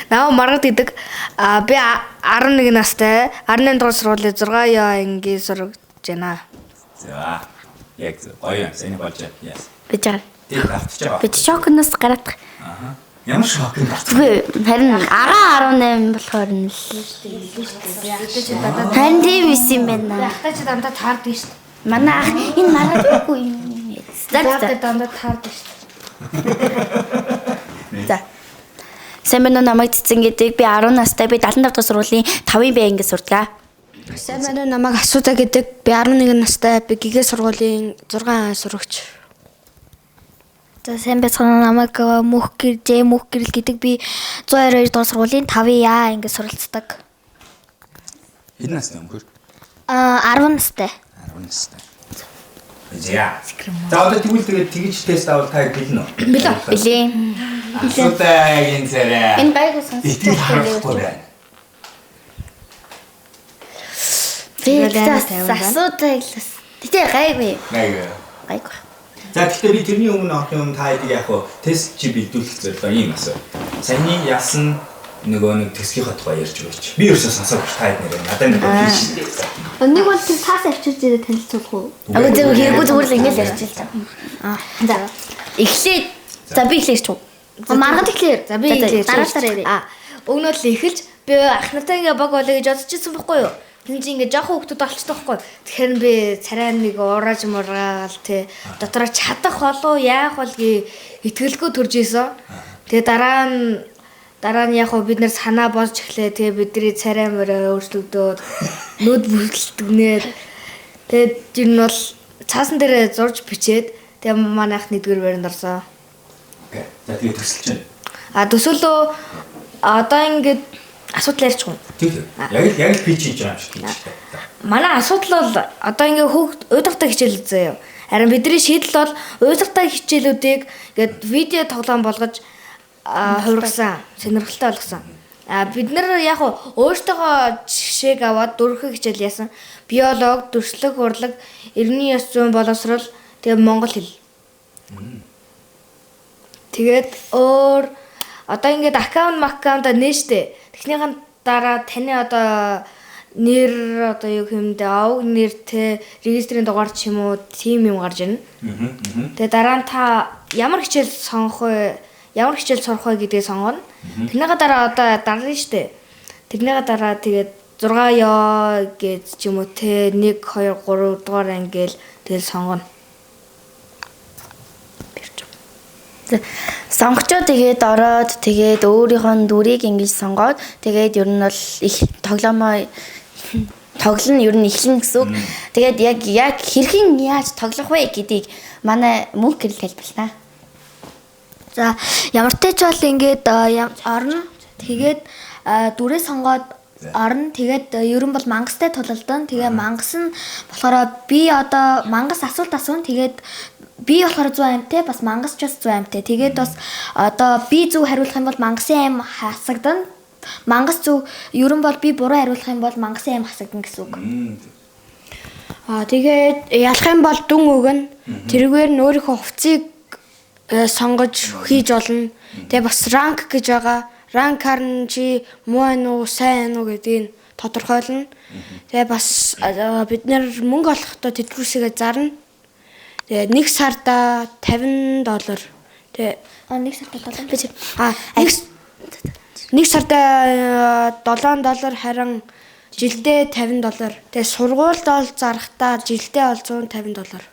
Намайг Маргад гэдэг. А би 11 настай. 18 дугаар сургуулийн 6 Я ангийн сурагч байна. За. Яг зөв. Гоё юм. Сайн болж байна. Yes. Бич байгаа. Тэг автчих байгаа. Би шокноос гараадах. Аа. Ямар шок юм бэ? Үгүй харин агаа 18 болохоор нь л. Харин тийм биш юм байна. Ахтай чи дандаа таардаг шүү дээ. Манай ах энэ маргадгүй юм. За за. Дандаа таардаг шүү дээ. За. Сайн байна уу, намайг Цэцэн гэдэг. Би 10 настай. Би 75 дахь сургуулийн 5-ын Б анги сурдаг. Сайн байна уу, намайг Асуута гэдэг. Би 11 настай. Би Гэгээ сургуулийн 6 А сурагч. За, сайн байцгаана уу, намайг Мөнх гэр Ж Мөнх гэрэл гэдэг. Би 122 дугаар сургуулийн 5 А анги суралцдаг. Хэдэн настай өмхөр? Аа, 10 настай. 10 настай. За. За, одоо тэгвэл тэгээд тэгж тест авал та бэлэн үү? Бэлэн. Билээ. Асуутагийн царай. Энэ гайгүй сонсож Итгэл харахгүй байна. Би Тэгэл амар тайван байна. асуудаг л бас. Гэтэ гайгүй. Гайгүй. Гайгүй. За, гэхдээ би тэрний өмнө орохын өмнө та хэдийг яг хуу тест чи бэлдүүлэх зорилгоо ийм асуу. Саяны ялсан нөгөө нэг төсгийнхаа тухай ярьж өгөөч. Би ерөөсөө сонсоогүй ш та хэд нэрээ. Надад нэг тийш. Нэг бол тэр цаас авчирч ирээ танилцуулах уу? Агуу зөв хэрэггүй, зүгээр л ингэж ярьчих л та. Аа. За. Эхлээд за, би эхлэх ч үү. Маргад эхлэе. За, би За, за, эхлэе. Дараалтаар яриа. А өгнөө л эхэлж би ах нартай ингээ баг болоо гэж бодож ирсэн байхгүй юу? Тэн чинь ингээ жоохон хүүхдүүд олчтой байхгүй юу? Тэгэхээр би царай нэг урааж мургаал те дотроо чадах болов яах бол гээ итгэлгүй төрж исэн. Тэгээ дараа нь яг хөө бид нэр санаа болж эхлэе. Тэгээ бидний царай морой өөрчлөгдөөд, нүд бүтлдэгнээр, тэгээд ер нь бол цаасан дээр зурж бичээд, тэгээ манайх нэгдүгээр байранд орсон. Окей. За, тэгээ төсөлж байна. А төсөөлөө одоо ингээд асуудал ярьчих уу? Тэг тэг. Яг л пич хийж байгаа юм шиг тийч та. За. Манай асуудал бол одоо ингээд хүүхд уйдгартай хичээл заяа. Харин бидний шийдэл бол уйдгартай хичээлүүдийг ингээд видео тоглоом болгож хувиргасан, сонирхолтой болгосон. А бид нар яг уу өөртөөгөө жишээг аваад дөрвөн хичээл яасан. Биологи, дүрслэх урлаг, эрдмийн ёс зүйн боловсрол, тэгээ монгол хэл. Тэгээд өөр одоо ингээд аккаунт аккаунта нээштэй. Тэгснийхэн дараа таны одоо нэр, одоо юу хэмдэ, овг нэр те, регистрийн дугаар ч юм уу, тийм юм гарч ирнэ. Тэгээ дараа нь та ямар хичээл сонгох вэ? Ямар хичээл сурах вэ гэдгийг сонгоно. Тэрнийхээ дараа одоо дарна штэ. Тэрнийхээ дараа тэгээд 6 ёо гэж ч юм уу те, 1 2 3 дугаар ангиэл тэгэл сонгоно. За, сонгочоо тэгээд ороод, тэгээд өөрийнхөө дүрийг ингэж сонгоод, тэгээд ер нь бол их тоглоомоо тоглоно, ер нь эхлэнэ гэсэн үг. Тэгээд яг хэрхэн яаж тоглох вэ гэдгийг манай Мөнх гэрэл тайлбарлана. За, ямар ч ч бол ингээд орно. Тэгээд дүрээ сонгоод орно. Тэгээд ер нь бол мангастай тулалдан. Тэгээ мангас нь болохоор би одоо мангас асуулт асууна. Тэгээд би болохоор 100 амьтай, бас мангас ч бас 100 амьтай. Тэгээд бас одоо би зөв хариулах юм бол мангасын ам хасагдана. Мангас зөв, ер нь бол би буруу хариулах юм бол мангасын ам хасагдана гэсэн үг. Аа, тэгээд ялах юм бол дүн өгнө. Тэрүүгээр нь өөрийнхөө хувцсыг сонгож хийж болно. Тэгээ бас rank гэж байгаа. Rank аар нь чи муу байна уу, сайн байна уу гэдгийг тодорхойлно. Тэгээ бас бид нэр мөнгө олохдоо тэтгэврсэгээ зарна. Тэгээ нэг сарда 50 доллар. Тэгээ А, нэг сартаа 7 Би чи- а нэг сарда 7 доллар, харин жилдээ 50 доллар. Тэгээ сургуульд ол зарахтаа жилдээ бол 150 доллар.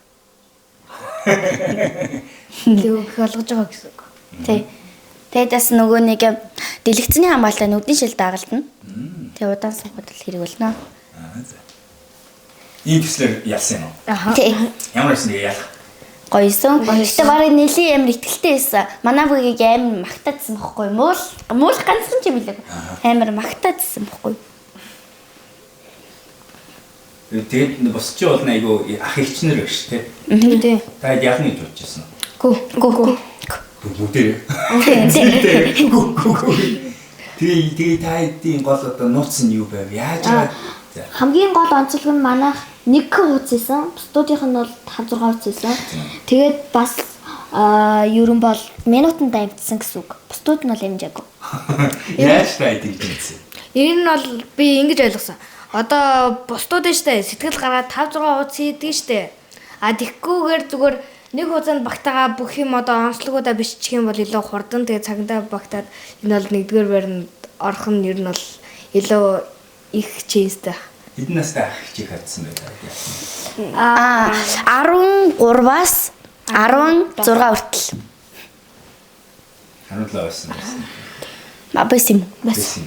Тэг болгож байгаа гэсэн үг. Тий. Тэгээд бас нөгөө нэг дэлгэцний хамгаалалтаа нүдний шил дагалдана. Тэгээ удаан суугаад л хэрэг болно. Аа, за. Ийм төслөөр ялсан юм уу? Тий. Ямар байсан тэгээ ялах? Гоёсон. Гэтэ барыг нэлийн амар итгэлтэй байсан. Манай бүгийг амар магтаадсан бохгүй. Муул муул ганцхан ч юм билээ. Амар магтаадсан бохгүй. Тэгээд бус чи бол айгу ах эгчнэр биш те. Тий. Та хэд ялна гэж бодож байсан уу? Гү. Гү. Гү. Бүгдээ. Тий. Гү гү гү. Тэгээ та хэдийн гол одоо нууц нь юу байв? Яаж яагаад? За. Хамгийн гол онцлог нь манайх нэг хуудас исэн. Бусдуудынх нь бол 5 6 хуудас исэн. Тэгээд бас Ер нь бол минутанд амжсан гэсэн үг. Бусдууд нь бол амжаагүй. Яаж та эдийг хэлсэн? Энэ нь бол би ингэж ойлгосон. Одоо бусдууд нь штэ сэтгэл гаргаад 5 6 хуудас хийдэг штэ. А тэгхгүйгээр зүгээр нэг хугацаанд багтаага бүх юм одоо онцлогуудаа биччих юм бол илүү хурдан, тэгээ цагтаа багтаад энэ бол нэгдүгээр байранд орох нь ер нь бол илүү их чэнстэй. Хэдэн настай ах хичээх хадсан бэ та? 13-аас 16 хүртэл. 17 байсан байсан. А байсан юм. Байсан.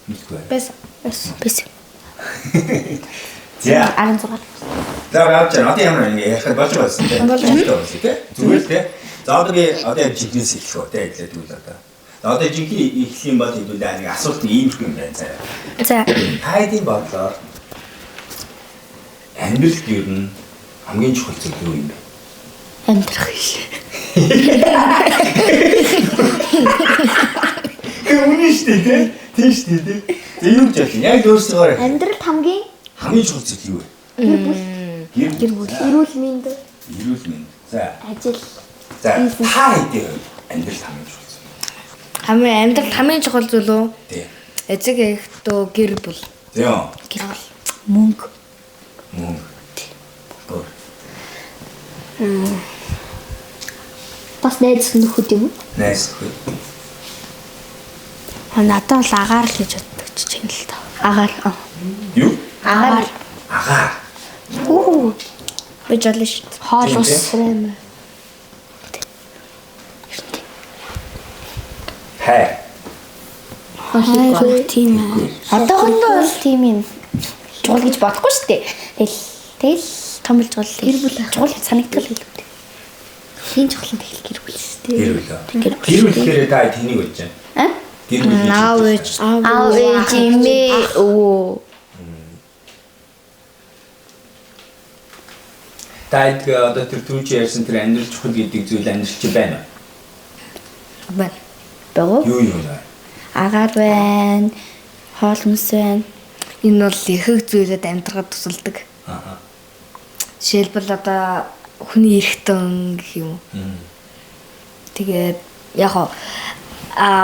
Мэдгүй. Байсан. Байсан. За. 16. За явж байна. Одоо ямар нэг ярихад болж байгаа юм те. Болж байгаа юм те. Зүгээр л те. За одоо би одоо яг жинхнээс эхлэх үү те. Эхлээд үйл одоо. За одоо жинхэнэ эхлэх юм бол хэдүүлээ нэг асуулт иймэрхүү юм байна заяа. За. Та хэдийн бодлоор амьдралд ер нь хамгийн чухал зүйл юу юм бэ? Амьдрах биш. Үнэн шүү дээ те. Тийм шүү дээ те. За юу гэж бодчих? Яг л өөрсдөө Амьдралд хамгийн хамгийн чухал зүйл юу вэ? гэр бүл, Гэр бүл. эрүүл мэнд, Эрүүл мэнд. За. ажил, За та хэдийн хувьд амьдрал хамгийн чухал зүйл. Хамгийн амьдралд хамгийн чухал зүйл үү? Тий. Эцэг эхдөө гэр бүл. За. Гэр бүл. Мөнгө. Мөнгө. Өөр. бас найз нөхөд юм уу? Найз нөхөд. Надад бол агаар л гэж боддог ч юм л та. Агаар. Юу? Агаар. Агаар. Үу. Би жолно шүү дээ. Хоол Тийм, ус. Хайр. Хайр тийм ээ. Одоохондоо бол тийм юм чухал гэж бодохгүй шүү дээ. Тэгэл том л чухал. Гэр бүл чухал санагдал илүү. Хин чухал нь тэгэл гэр бүл шүү дээ. Гэр бүл. Гэр бүл гэхээр та тэнийг бодож байна. А? Гэр бүл гэж Аав бодож ээж. байна. Аав ээж эмээ өвөө. Та хэд одоо тэр түрүүчийн ярьсан тэр амьдрал чухал гэдэг зүйл амьдрал чи байна уу? Байна. Бэгүү. Юу юу вэ? Агаар байна. Хоол хүнс байна. Энэ бол ихэнх зүйлүүд амьдрахад тусалдаг. Аа. Жишээлбэл одоо хүний эрхтэн гэх юм уу. Тэгээд яг хоо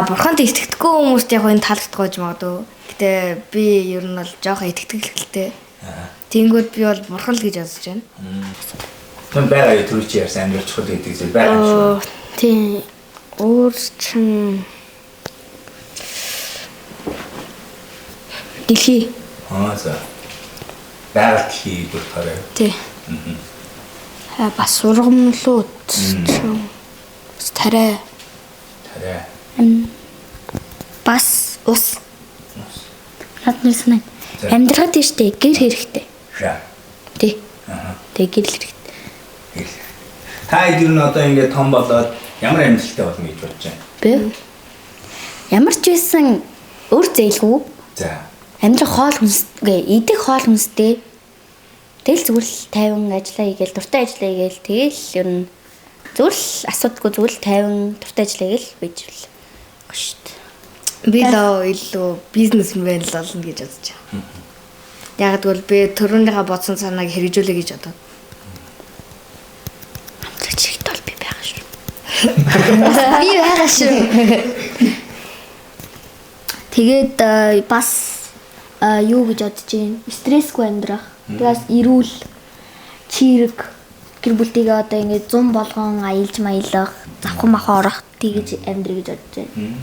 бурханд итгэдэггүй хүмүүст яг энэ таалагдахгүй ч магадгүй. Гэтэ би ер нь бол жоохон итгэдэг л гэлтэй. Аа. Тэнгүүд би бол бурхан л гэж бодож байна. Түн байгаа юу түрүүчийн ярьсан амьдрал чухал гэдэг зүйл байгаа юм шүү. Тийм. Өөр чин дэлхий. Аа за. Байгаль дэлхий болохоор юу? Тий. Бас ургамлууд чин. Бас тариа. Тариа. Бас ус. Над нэг санаа. За. Амьдрахад тийм шүү дээ. Гэр хэрэгтэй. За. Тий. Аа. Тэг гэр хэрэгтэй. Гэр. Та хэд ер нь одоо ингээд том болоод ямар амьдралтай болно гэж бодож байна? Би ямар ч байсан өөр зээлгүй За. амьдрах хоол хүнс гээ идэх хоол хүнстэй. Тэгэл зүгээр л тайван ажиллаа хийгээл дуртай ажиллаа хийгээл тэгэл ер нь зүгээр л асуудалгүй зүгээр л тайван дуртай ажиллаа хийгээл байж л шүү дээ. Би л илүү бизнесмен л болно гэж бодож байна. Яг тэгвэл би төрөндийнхаа бодсон санааг хэрэгжүүлэе гэж бодоод. Амтлаг чигт бол би байгаа шүү. Би байгаа шүү. Тэгээд бас юу гэж бодож байна? Стрессгүй амьдрах. Тэгээс эрүүл, чирэг гэр бүлтэйгээ одоо ингээд зун болгон аялж маялах, завхан махан орох тэгэж амьдрах гэж бодож байна.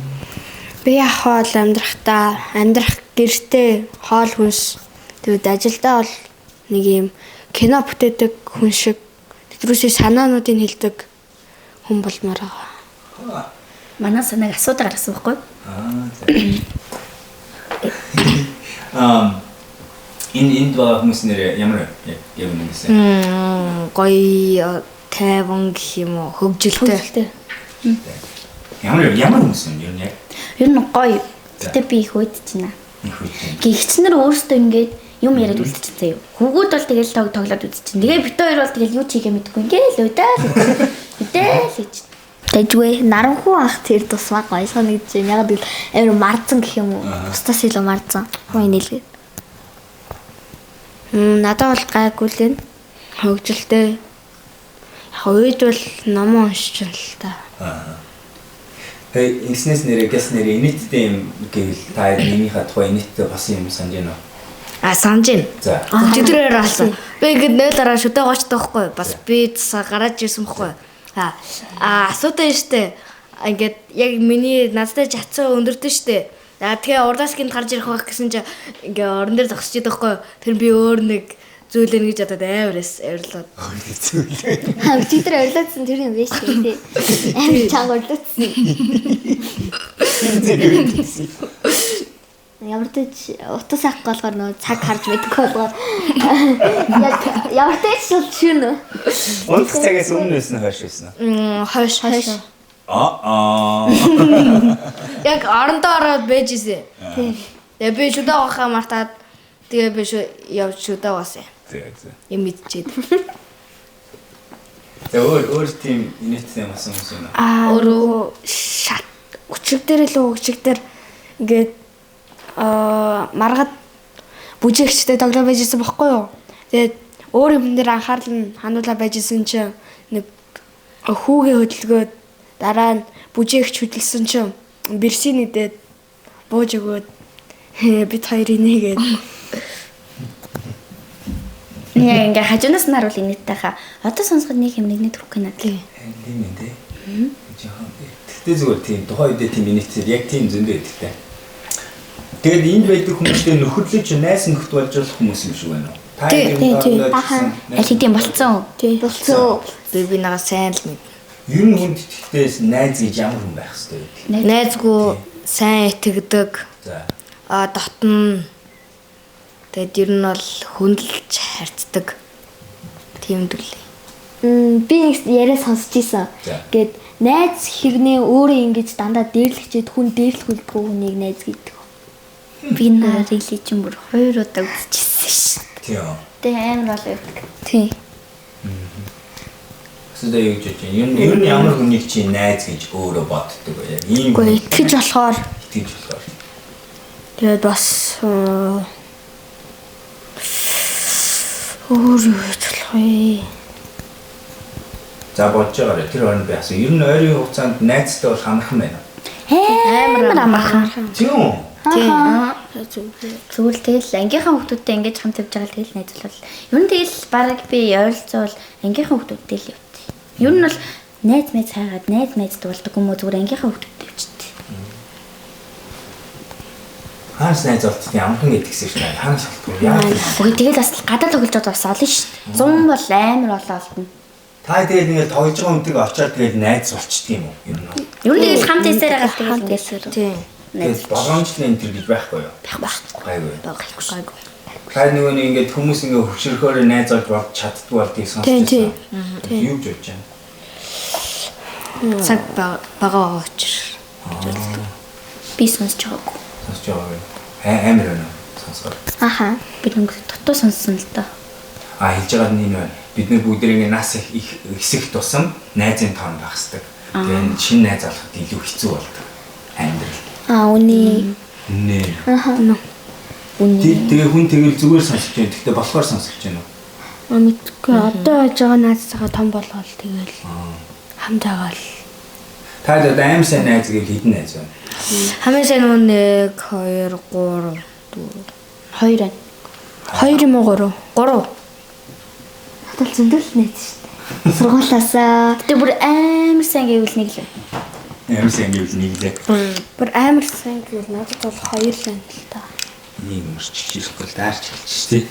Би яг хоол амьдрахдаа амьдрах гэртээ хоол хүнс тэгэд ажилдаа бол нэг юм кино бүтээдэг хүн шиг тэдрүүсээ санаануудыг хэлдэг хүн болмоор байгаа. Манай санааг асуудаг гаргасан байхгүй юу? Аа за. Энэ энд байгаа хүмүүс нэр ямар вэ? Яг үнэн гэсэн. Гоё тайван гэх юм уу, хөгжилтэй. Хөгжилтэй. Ямар ямар хүмүүс юм ер нь яг Ер нь гоё. Гэтэ би их уйдж байна. их үйл юм. Гэгчнэр өөрсдөө ингээд юм яриад үлдчихсэн заяа. Хүүгүүд бол тэгэл тоглоод үзчихэн. Тэгээ бит хоёр бол тэгэл юу ч хийгээ мэдэхгүй ингээл уйдаа л уйдаа л гэж. Тэжгүй наранхуу ах тэр тусмаа гоё санагдаж байна. Яг гэвэл амар марцсан гэх юм уу? Бусдаас илүү марцсан. Хүн нэлгээ. Надад бол гайгүй л энэ. Хөгжилтэй. Яг үед бол номоо уншиж л та. Аа. Тэгээ ингэснээс нэрээ гэс нэрээ инээдтэй юм гэвэл та нэгнийхээ тухай инээдтэй бас юм санаж байна уу? А санаж байна. За. Өчигдрээр алсан. Би ингээд нойлороо шүдэ гоочтой байхгүй. Бас би гараад ирсэн байхгүй. А асуудаг штэ. Ингээд яг миний надтай жацсан өндөрдөн штэ. А тэгээ урдаас гинт гарч ирэх байх гэсэн чи ингээ орон дээр зогсож идэх байхгүй. Тэр би өөр нэг зүйлэн гэж бодоод амар эс ойрлоод. Зүйлээ. Ха өчигдөр орилоодсэн тэр юм биш үү тий. Амар чанга орилоодсэн. Ямар ч утас авах голгоор нөө цаг харж мэдгүй болгоор яг ямар ч л шүнэ. Унтах цагаас өмнө байсан уу, хойш байсан уу? Хойш хойш. Аа. Яг орондоо ороод байж исэн. Тэгээ би шүдэ авахаа мартаад тэгээ би шүү явж шүдэ аваасан. Зэ зэ. Юм мэдчихэд. За өөр тийм инээдтэй юм асан хүмүүс юм уу? Аа өөрөө шат өчиг дээр илүү өчиг дээр ингээд маргад бүжээгчтэй тоглоо байж исэн бохгүй юу. Тэгээд өөр юм дээр анхаарал нь хандуулаа байж исэн чинь нэг хүүгээ хөдөлгөөд дараа нь бүжээгч хөдөлсөн чинь бэрсийн нэдэд бууж өгөөд бид хоёрыг нэгээд Нэг ингээ хажуунаас нь харуул инээдтэй хаа. Одоо сонсоход нэг юм нэгний төрөхгүй надад. Тийм юм дээ. Жохон. Тэгтээ зүгээр тийм тухайн үедээ тийм инээдтэй яг тийм зөндөө байдаг. Тэгээд энд байдаг хүмүүстэй нөхөрлөж найз нөхөд болж болох хүмүүс юм шиг байна уу? Та Тий, юм доорндоо Аль хэдийн болцсон. Тий. Болцсон. Би нагаа сайн л мэд. Ер нь хүнд итгэхдээ найз гэж ямар хүн байх хэвээр вэ? Найзгүй сайн итгэдэг. За. А дотн. Тэгээд ер нь бол хүндэлж харьцдаг. Тийм дүрлээ. Би нэг яриа сонсч ийсэн. За. Гээд найз хэрнээ өөрөө ингэж дандаа дээрлэгчээд хүн дээрлэхүүлдэггүй хүнийг найз гэдэг. Би наа рили чинь бүр хоёр удаа үзчихсэн шин. Тийм. Тэ амар олон явдаг. Тий. Эсвэл юу гэж бодож байна? Ер нь ямар хүнийг чи найз гэж өөрөө боддог вэ? Яг ийм Үгүй итгэж болохоор итгэж болохоор. тэгээд бас өөр юу гэж болох вэ? За бодож байгаарай. Тэр хооронд би асуу. Ер нь ойрын хугацаанд найзтай бол хамархан байна уу? Амар амархан. Тийм үү? Зүгээр л тэгэл ангийнхаа хүүхдүүдтэй ингэж хамт явж байгаа л тэгэл найзлал. Ер нь тэгэл бараг би ойролцоол ангийнхаа хүүхдүүдтэй л явд. Ер нь бол найз майз хайгаад найз майзд болдог юм уу зүгээр ангийнхаа хүүхдүүдтэй явчихд. Хаанаас найз олдсон амархан гэдгсэн шүү дээ. Хаанаас олдгүй? Яаж? Үгүй тэгэл бас гадаа тоглож байгаа бас олон шүү дээ. 100 бол амар олон олдно. Та тэгэл нэг тоглож байгаа хүнтэйгээ очиод тэгэл найз болчдөг юм уу? Ер нь. Ер нь тэгэл хамт ийсээр байгаа тэгэл ингэж Тийм. Тэгэл боломжтой энэ төр гэж байхгүй юу? Байхгүй. Гайгүй. Гайгүй. Та нөгөө нэг ингээд хүмүүс ингээд хөвшөрхөөр найз олж болж чаддгүй болдгийг сонсч Тийм, тийм. байсан. Юу гэж бодож байна? Цаг бага учраас. Би сонсож байгаагүй. Сонсож байгаа юм. Амар байна уу? Сонсгоор. Аха. Би нэг дутуу сонссон л доо. А хэлж байгаа нь энэ байна. Бид нар бүгд ингээд нас их ихсэх тусам найзын тоон багасдаг. Тэгээ шинэ найз олоход илүү хэцүү болдог. Амьдрал. Аа үний. Нэ. Аха. Үнэ. Тэгээ хүн тэгэл зүгээр сонсож байна. Гэхдээ болохоор сонсож байна уу? Мэдгүй одоо байж байгаа найзтайгаа том болгоол тэгэл хамт байгаал. Та одоо аим сайн найз гэж хэдэн найз байна? Хамгийн сайн нь 1 2 3 4 Хоёр байна. 2 юм уу 3? 3. Надад зөндөл найз шүү дээ. Сургуулаасаа Гэтэ бүр амар сайн гэвэл нэг л байна. Аим сайн гэвэл нэг лээ. Бүр амар сайн гэвэл надад бол 2 л байна л та. Нэг мөрчилж ирэхгүй л даарч хэлчих тий.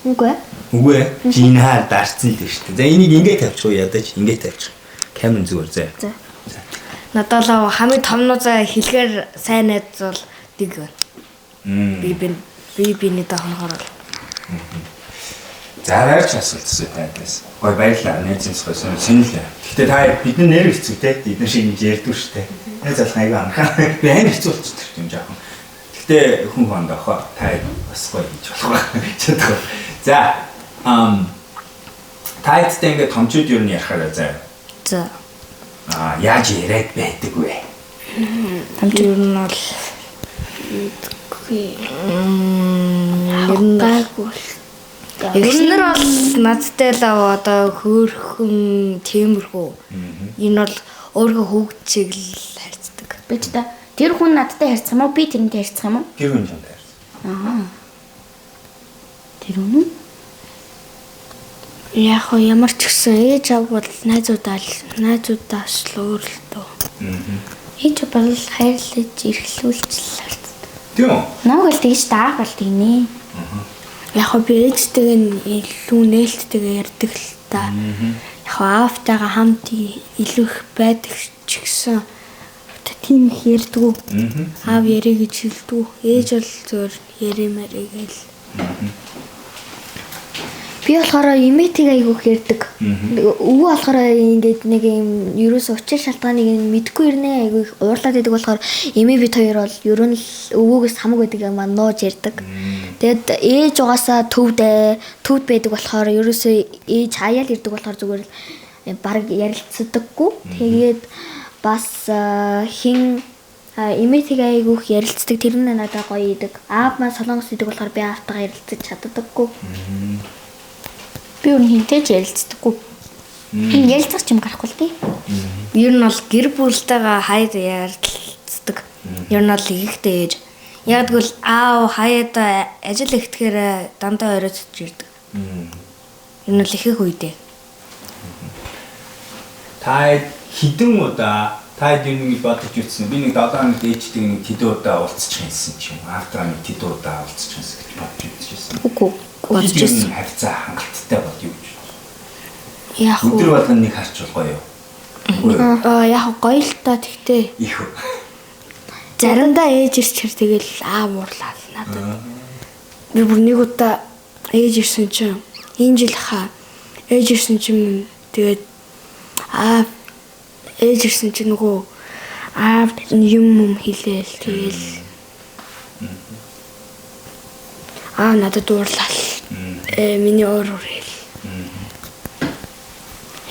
үгүй. Үгүй ээ. Чи энэ хаар даарцсан л дээ шүү дээ. За энийг ингэ тавьчих уу ядаж ингэ тавьчих. Камер зүгээр заа. За. Надад л хамгийн томноо заа хэлгээр сайн найз бол нэг байна. Би биний дохнохоор бол. За баярч асуултсан тайлаас. Гой баярлалаа. Найзын цогц сонирхлоо. Гэхдээ та бид нар нэр хэцүү те. Бид нар шиг ингэж ярьдгүй шүү дээ. Найз залах аягүй амархан. Би амар хэцүү болчихсон юм жоохон. Гэхдээ хүн хонд авах та бас гоё гэж болох байх. Чадах. За та хэдтэй ингээд томчууд юу нь ярихаараа заа. За. Аа яаж яриад байдаг вэ? Томчууд нь бол Ер нь гайгүй. Эхнэр бол надтай л одоо хөөрхөн тиймэрхүү. Энэ бол өөрөө хүүхд шиг л харьцдаг. Би ч та тэр хүн надтай харьцах юм уу? Би тэрнтэй харьцах юм уу? Тэр хүн чамтай харьцах. Аа. Тэр хүн үү? Яг хоо ямар ч гэсэн ээж аав бол найзуудаа л найзуудаас л өөр л дөө. Ээж бол хайрлаж эрхлүүлж л харьцдаг. Тийм үү? Намайг бол тэгж даах бол тэгнэ. Яг хоо би ээжтэйгээ нь илүү нээлттэйгээ ярьдаг л та. Яг хоо аавтайгаа хамт илүү их байдаг ч гэсэн тийм их ярьдгүй. Аав ярий гэж хэлдэггүй. Ээж бол зөвөр яримаар гээл. Би болохоор эмээтэйг айгүйх ярьдаг. Өвөө болохоор ингээд нэг юм ерөөсө учир шалтгааныг нь мэдэхгүй ирнэ айгүй их уурлаад байдаг болохоор эмээ бит хоёр бол ер нь л өвөөгөөс хамаг байдаг юм аа нууж ярьдаг. Тэгэд ээж угаасаа төвд төвд байдаг болохоор ерөөсө ээж хаяал ирдэг болохоор зүгээр л баг ярилцдаггүй. Тэгээд бас хин эмээтэйг айгүйх ярилцдаг. Тэр нь надад гоё идэг. Аав маань солонгос идэг болохоор би аавтайгаа ярилцаж чаддаггүй. Би өөр хинтэй ч ярилцдаггүй. Хин ярилцах ч юм гарахгүй л дээ. Ер нь бол гэр бүлтэйгээ хаяад ярилцдаг. Ер нь бол ихтэй ээж. Яг тэгвэл аав хаяад ажил ихтгэхээр дандаа оройтж ирдэг. Ер нь бол ихэнх үедээ. Та хэдэн удаа та хэд юм гэж бодож үзсэн. Би нэг 7 хоногт ээжтэйг нэг тэдэн удаа уулзчих юмсан ч юм. Аавтайгаа нэг тэдэн удаа уулзчих юмсан гэж бодож үзчихсэн. Үгүй. Бодож ирсэн. Харьцаа хангалттай бол юу гэж. Яг Өдөр болгоно нэг харчвал гоё юу? Үгүй юу? аа яг гоё л та тэгтээ. Их үү. Заримдаа ээж ирчихэр тэгэл аав уурлаа надад. Би бүр нэг удаа ээж ирсэн чинь энэ жил хаа ээж ирсэн чинь тэгээд аав ээж ирсэн чинь нөгөө аав юм юм хэлээл тэгэл аав надад уурлаа. Миний уур урээл.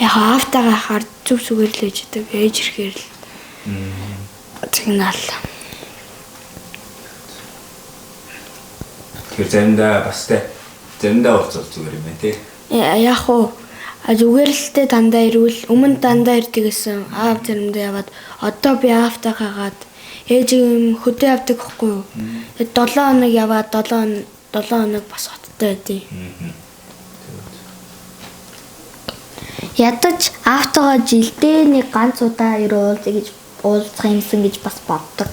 Яг аавтайгаа хаар зүг зүгээр л ээж идэг. Ээж ирэхээр л сигнал. Тэгэхээр заримдаа бас те заримдаа уулзвал зүгээр юм байна те. Яг уу зүгээр л те дандаа ирвэл өмнө дандаа ирдэг гэсэн аав заримдаа яваад одоо би аавтайгаа гаад ээж юм хөдөө явдаг хгүй юу. Тэгээд 7 хоног яваад 7 хоног бас хоттой байдیں۔ Ядаж аавтайгаа жилдээ нэг ганц удаа ерөө уулзъя гэж уулзах юмсан гэж бас боддог.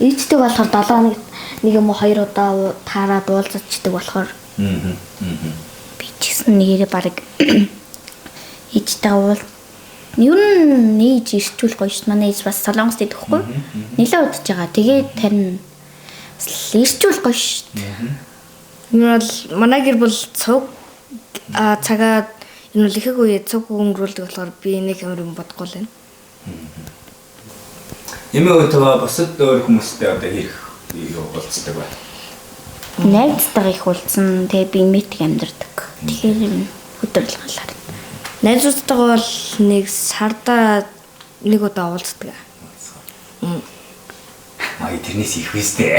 Ээжтэй болохоор 7 хоногт нэг юм уу 2 удаа таарад уулзчихдаг болохоор Би ч гэсэн нэгээрээ баг ээжтэйгээ уул. Ер нь ээж ирчүүл гоё шүү. Манай ээж бас солонгост идэх хгүй. Нилээ удаж байгаа. Тэгээд тарин бас ирчүүл гоё шүү. Энэ бол манай гэр бүл цуг цагаа энэ бол ихэнх үе цуг өнгөрүүлдэг болохоор би нэг амар юм бодохгүй л байна. Эмээ өтөө бусад өөр хүмүүстэй одоо хэрэг юу уулздаг бай. Найзтайгаа их уулзсан. Тэгээ би эмээтэйг амьдардаг. Тэгэхээр юм өдөр болгоолаа. Найзуудтайгаа бол нэг сарда нэг удаа уулздаг. Маа тэрнээс их үстэй.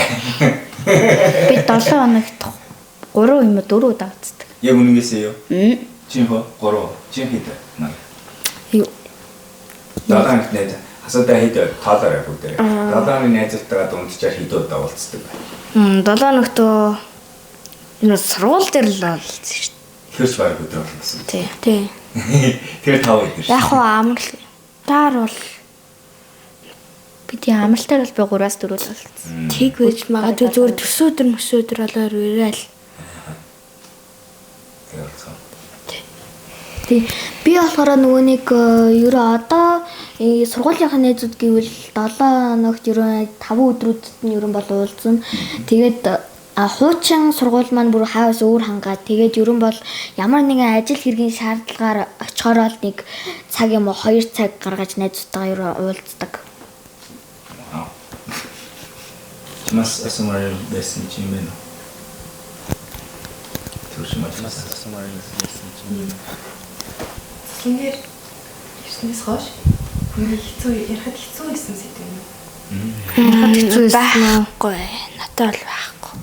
Би 7 хоногт 3 юм уу 4 удаа уулздаг. Яг үнэнгээсээ юу? Чин хөө 3. Чин хэд? Маа. Юу? 7 хоногт найз асуудаа хэд тоолоор бүгдээ. 7 хоногийн найзуудтайгаа дунджаар хэд удаа уулздаг бай. 7 хоногт энэ бол сургууль дээр л уулзсан шүү дээ. Хэрч баг өдөр болсон. Тий. Тий. Тэр 5 өдөр. Яг уу амралтаар бол Би тийм амралтаар бол би 3-аас 4 л уулзсан. тэг байж магадгүй зүгээр төсөөдөр мөсөөдөр болоор ирээл. Уулзсан. Тий. Би болохоор нөгөө нэг ерөө одоо сургуулийнхаа найзууд гэвэл 7 хоногт ерөө 5 өдрүүдэд нь ерөн бол уулзсан. Тэгээд хуучин сургууль маань бүр хаус өөр хангаад тэгээд ерөн бол ямар нэгэн ажил хэргийн шаардлагаар очихороо л нэг цаг юм уу 2 цаг гаргаж найзуудтайгаа ерөө уулздаг. Вау. Чимас асуумаар байсан чи юм байна уу? Тэр чимас асуумаар байсан чи юм байна уу? Цэцлэнгээр ирснээс хойш хүний хэцүү ярихад хэцүү байсан сэдв юм уу? Ярихад хэцүү байсан уу? Байхгүй. Надад бол байхгүй.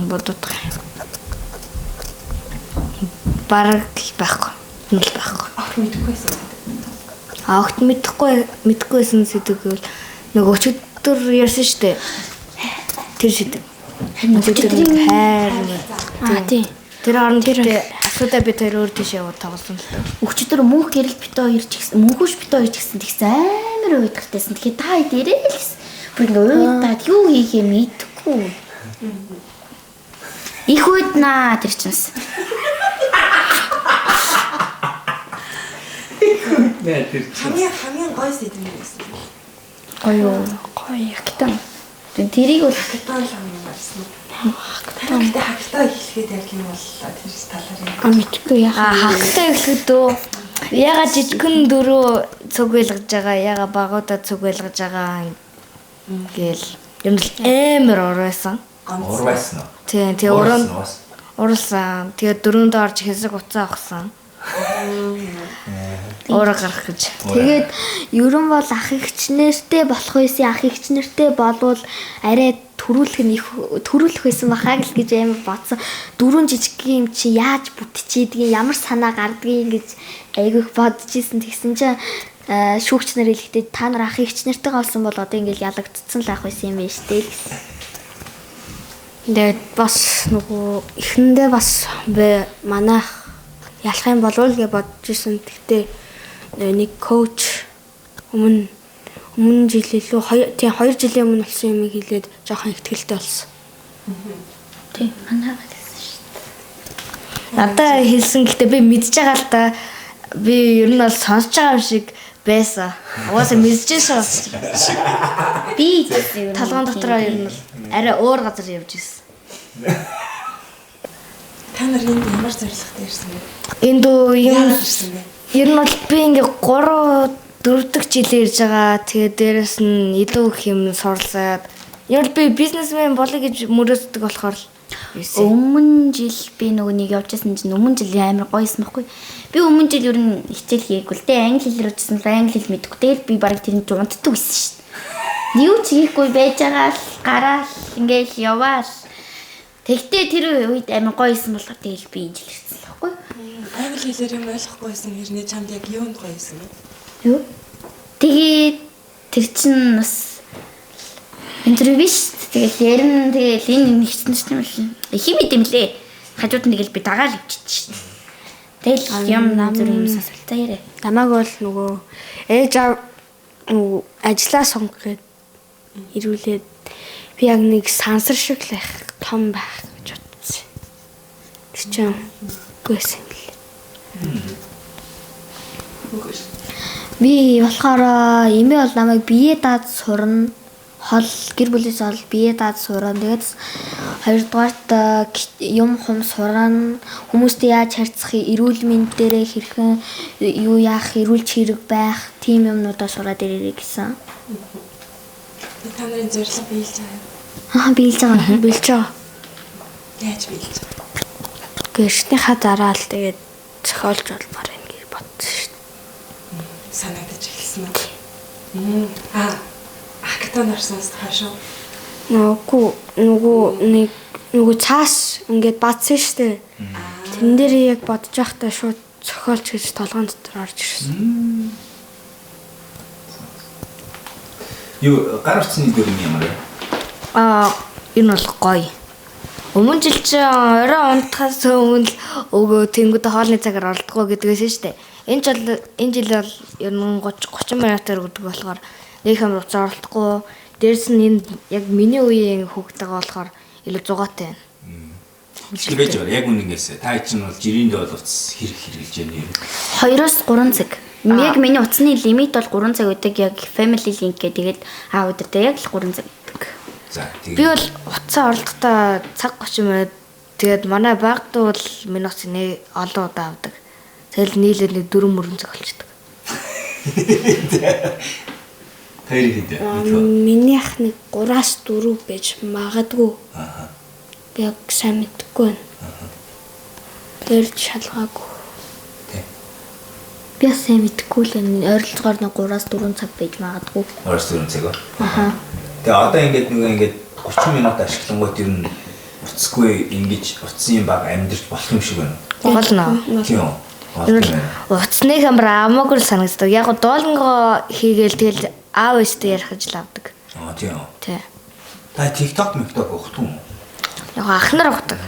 Бодох. Бараг л байхгүй. Нүл байхгүй. Огт мэдэхгүй байсан. А огт мэдэхгүйсэн сэдв гэвэл нөгөө өчигдөр ярьсан шүү дээ. Тэр сэдв. Харин Өчигдөр хайр. Аа тий. Тэр хооронд тэр асуудаа бид хоёр өөр тийш яваад тоглосон л доо. Өчигдөр мөнх гэрэл бит хоёр ч гэсэн мөнхөш бит хоёр ч гэсэн тэгсэн амар уйдгартайсан. Тэгэхээр та хэд ирээ л гэсэн. Бүр ингээ уйдаад юу хийхээ мэдэхгүй. Их уйднаа тэр чинь бас. Нэ тэр чинь. Хамгийн гоё сэдв нь байсан. Гоё юу? Гоё хактан. Тэрийг бол Хактан л хамгийн байсан. Гэтэ хактаа эхлэхэд яг юм боллоо тэр талаар юм. А мэдгүй яах. А хагастай эхлэхэд дөө яга жижигхэн дөрөө цуг байлгаж байгаа, яга багуудаа цуг байлгаж байгаа гээл юм л амар урайсан. Уур байсан уу? Тийм, тэгээ Уурсан уран уу бас? урлсан. Тэгээ дөрөндөө орж хэсэг уцаа авахсан. Уураа гарах гэж. Тэгээд ерөн бол ах эгч нэртэй болох байсан, ах эгч нэртэй болвол арай төрүүлэх нь их төрүүлэх байсан бахаа л гэж амар бодсон. Дөрвөн жижиг юм чи яаж бүтчиедгийг, ямар санаа гардгийг гэж айгүйх бодож исэн. Тэгсэн чинь шүүгч нар хэлэхдээ та нар ах эгч нэртэйгээ олсон бол одоо ингээл ялагдцсан л ах байсан юм байна штэ л гэсэн. Тэгээд бас нөгөө эхэндээ бас бэ манайх ялах юм болов уу гэж бодож исэн. Гэхдээ нэг коуч өмнө жил илүү 2 жилийн өмнө болсон юм хэлээд жоохон ихтгэлтэй болсон. тий манайгаа гэсэн шүү дээ. Надаа хэлсэн гэхдээ би мэдж байгаа л та. Би ер нь бол сонсож байгаа юм шиг байсан. Угаасаа мэдчихсэн. Би гэсэн юм. Толгоон дотроо ер нь бол арай өөр газар явж ирсэн. Та нар энд ямар зорилготой ирсэн бэ? Энд үү юм Яагаад ирсэн бэ? ер нь бол би ингээ 3 4 дахь жилээр ирж байгаа. Тэгээ дээрэс нь илүү их юм суралцаад ер нь би бизнесмен болъё гэж мөрөөддөг болохоор л ирсэн. Өмнө жил би нөгөө нэг явж байсан чинь өмнө жил амар гоёсэн байхгүй. Би өмнө жил ер нь хичээл хийгээгүй л дээ. Англи хэлээр очсон л англи хэл мэдэхгүй. Тэгэл би бараг тэрэнд унтдаг байсан шүү дээ. Юу ч хийхгүй байж байгаа л гараал ингээл яваал. Тэгтээ тэр үед амар гоёсэн болохоор тэгэл би энэ жил ирсэн л байхгүй. Англи хэлээр юм ойлгохгүй байсан хэрнээ чамд яг юунд гоё байсан бэ? Юу? Тэгээд тэр чинь бас интервью биш. Тэгэл ярина тэгэл энэ нэгсэн чинь юм л их юм идэм лээ. Хажууд нь тэгэл би дагаал өвчт шин. Тэгэл юм зүр юм сонсол за яриа. Намайг бол нөгөө ээж аав нөгөө ажлаа сонгох гээд ирүүлээд би яг нэг сансар шиг л байх том байх гэж бодсон. Тэр чинь үгүй байсан юм лээ. Би болохоор эмээ бол намайг бие даад сурна. Хол гэр бүлээс ол бие даад сурна. Тэгээд хоёрдугаарт юм хум сурна. Хүмүүстэй яаж харьцах, эрүүл мэнд дээрээ хэрхэн юу яах, эрүүл чирэг байх тийм юмнуудаа сураад ирээрэй гэсэн. Та нарын зорилго биелж байгаа юм. Аа биелж байгаа. Билж байгаа. Яаж биелж байгаа? Гэрснийхаа дараа л тэгээд зохиолж болмоор байна гэж бодсон шүү дээ. Санагдаж эхэлсэн үү? Аа хактан орсноос хойш уу? Нөгөө нэг нөгөө цаас ингээд бадсан шүү дээ. Тэрэн дээр яг бодож байхдаа шууд зохиолч гэж толгойн дотор орж ирсэн. Юу гар утасны дүрэм ямар вэ? Аа энэ бол гоё. Өмнө жил чинь орой унтахаас өмнө л өгөө тэнгууд хоолны цагаар оролдгоо гэдгээс нь шүү дээ. Энэ жил бол ер нь 30 минутаар өгдөг болохоор нэг амар уцаа оролдохгүй. Дээрс нь энэ яг миний үеийн хүүхдтэйгээ болохоор илүү зугаатай байна. Тэр байж байгаа. Яг үнэнгээсээ. Та чинь бол жирийн дэ бол утас хэрэг хэрэглэж байна юм. 2-3 цаг. Яг миний утасны лимит бол 3 цаг өгдөг. Яг family link гэдэг тэгээд аа өдөртөө яг л 3 цаг өгдөг. За тэгээд Би бол утсаа оролдохдоо цаг 30 минут тэгээд манай багт бол миний утас нэг олон удаа авдаг. Тэгэл нийлээд нэг 4 мөрөн цаг болчихдог. Хоёр хэд вэ? Минийх нэг 3-4 байж магадгүй. Аа. Би яг сайн мэдэхгүй байна. Тэр шалгаагүй. Тэ. Би бас сайн мэдэхгүй л байна. Ойролцоогоор нэг 3-4 цаг байж магадгүй. 3-4 цаг уу? Аа. Тэгээ одоо ингээд нөгөө ингээд 30 минут ашиглангуут ер нь Утасгүй ингэж утасны баг амьдарч болох юм шиг байна. Болно. Тийм үү? Болдог юм байна. Утасны хамар амаагүй л санагддаг. Яг го Duolingo хийгээл тэгэл аав ээжтэй ярих ажил авдаг. Аа тийм үү. Тий. Та TikTok, TikTok ухдаг юм уу? Яг ах нар ухдаг.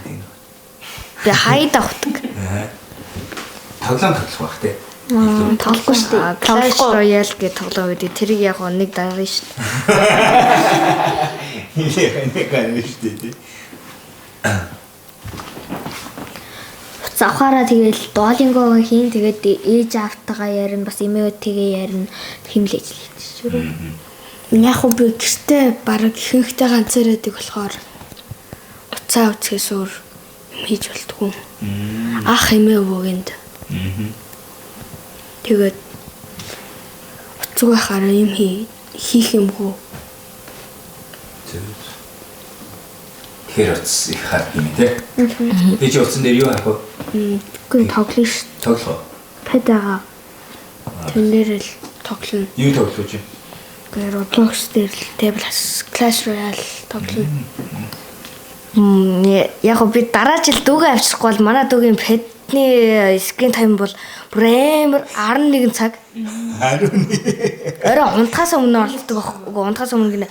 Би хайд авдаг. Аа. Тоглоом тоглох байх тий. Тоглохгүй шүү дээ. Clash Royale гэх тоглоом гэдэг. Тэрийг яг гоо нэг дарна шүү дээ. Нэг гэнэ шүү дээ тий. Утас авахаараа тэгэл Duolingo хийн тэгээд ээж аавтайгаа ярина бас эмээтэйгээ ярина хэмлээ ажил хийж шүү. Яг уу би гэртээ бараг ихэнхдээ ганцаар байдаг болохоор уцаа үзэхээс өөр юм хийж болтгүй. Ах эмээ өвөөгөнд. Тэгээд уцаг байхаараа юм хийх юмгүй. Зөв. Тэгэхээр утас их хард юм тий. Тэгээ чи утсан дээр юу харах вэ? Үгүй тоглоно шүү. Тоглох уу? Пад байгаа. Тэн дээр л тоглоно. Юу тоглох вэ чи? Гэхдээ Roblox дээр л Table Clash Royale тоглоно. Яг гоо би дараа жил дүүгээ авчрахгүй бол манай дүүгийн пэдний screen time бол бүр амар 11 цаг. 11. Орой унтахаас өмнө оролцдог байхгүй. Унтахаас өмнө гинэ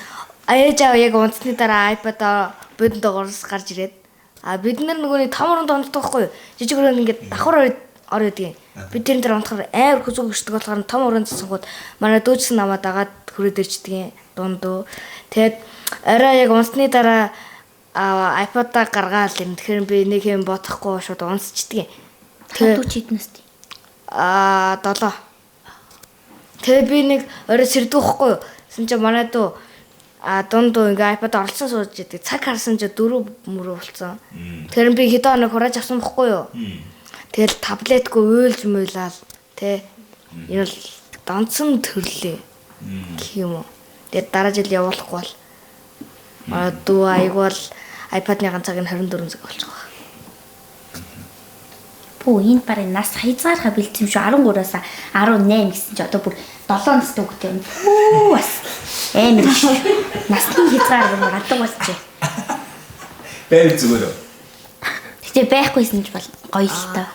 ээж аав яг унтсны дараа iPad-аа бодон доогоос гарч ирээд а бид нар нөгөө нэг том оронд унтдаг байхгүй юу? Жижиг өрөөнд ингээд давхар ор өгдөг. Би тэрэн дээр унтахаар амар хөзөг өшдөг болохоор том өрөөнд засангууд манай дүүжсэн намаа дагаад хүрээд ирчдэг дундуу. Тэгээд орой яг унтсны дараа iPad-аа гаргаал юм. Тэгэхээр би нэг юм бодохгүй шууд унсчихдээ. Тэгээд дүү чиднэс тий. 7. Тэгээ би нэг орой сэрдэг байхгүй юу? Тэсэн чинь манай дүү дундуу ингээ iPad оролцсон сууж идэг. Цаг харсан чинь 4 мөрөө болсон. Тэгэхээр би хэдэн хоног хурааж авсан бохгүй юу? Тэгэл таблетгүй уйлж муйлал тэ. Энэ бол донцсон төрлөө гэх юм уу. Тэгээд дараа жил явуулахгүй бол манай дүү аяг бол iPad-ны ганц цаг нь 24 цаг болчих واخ. Пүү энд барыг нас хязгаархаа бэлдсэн юм шүү 13-аас 18 гэсэн чи одоо бүр 7 настай хүүхдээ юм. Пүү бас амар их. Насны хязгаар бүр алга болчихъя. Байв зүгээр үү? Гэтэ байхгүйсэн ч бол гоё л тоо.